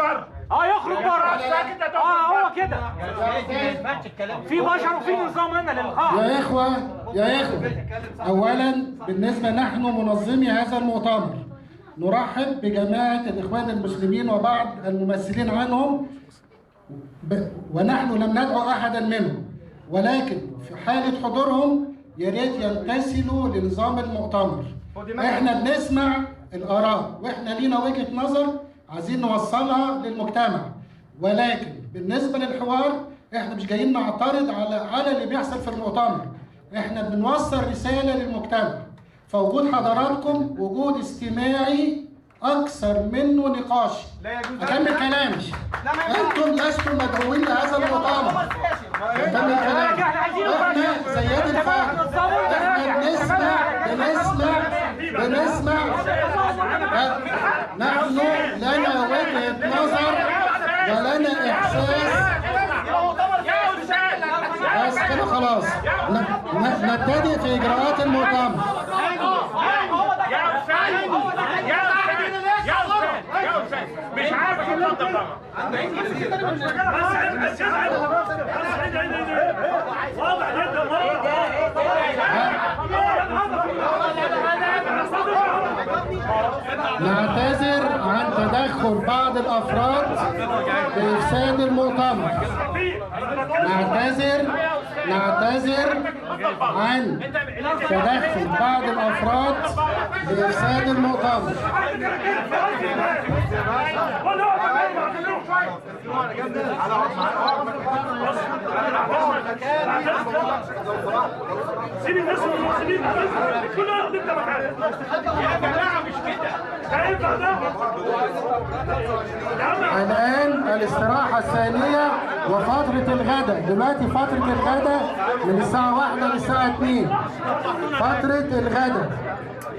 بره. يخرج بره. هو كده. في بشر وفي نظام هنا للقاء. يا إخوة يا إخوة، أولا بالنسبة نحن منظمي هذا المؤتمر نرحب بجماعة الإخوان المسلمين وبعض الممثلين عنهم، ونحن لم ندعو أحدا منهم، ولكن في حالة حضورهم يا ريت يمتثلوا لنظام المؤتمر. احنا بنسمع الآراء واحنا لينا وجهة نظر عايزين نوصلها للمجتمع، ولكن بالنسبة للحوار احنا مش جايين نعترض على اللي بيحصل في المؤتمر، احنا بنوصل رسالة للمجتمع. فوجود حضراتكم وجود استماعي أكثر منه نقاشي. أكمل كلامي. أنتم لستم مدعوين لهذا المؤتمر. أكمل كلامي. احنا سيادة الفاضل، احنا بنسمع نحن لنا وجهة نظر ولنا إحساس. بس كده خلاص، نبتدئ في إجراءات المؤتمر. يا استاذ يا استاذ يا استاذ مش عارف اتفضل طبعا. واضح جدا. نعتذر عن تدخل بعض الأفراد بإفساد المؤتمر. نعتذر عن تدخل بعض الأفراد بإفساد المؤتمر. سيب الناس والمسلمين كل واحد انت مكانك يا جماعه، مش كده. الآن الاستراحة الثانية وفترة الغداء. دلوقتي فترة الغداء من الساعة 1 للساعة 2. فترة الغداء.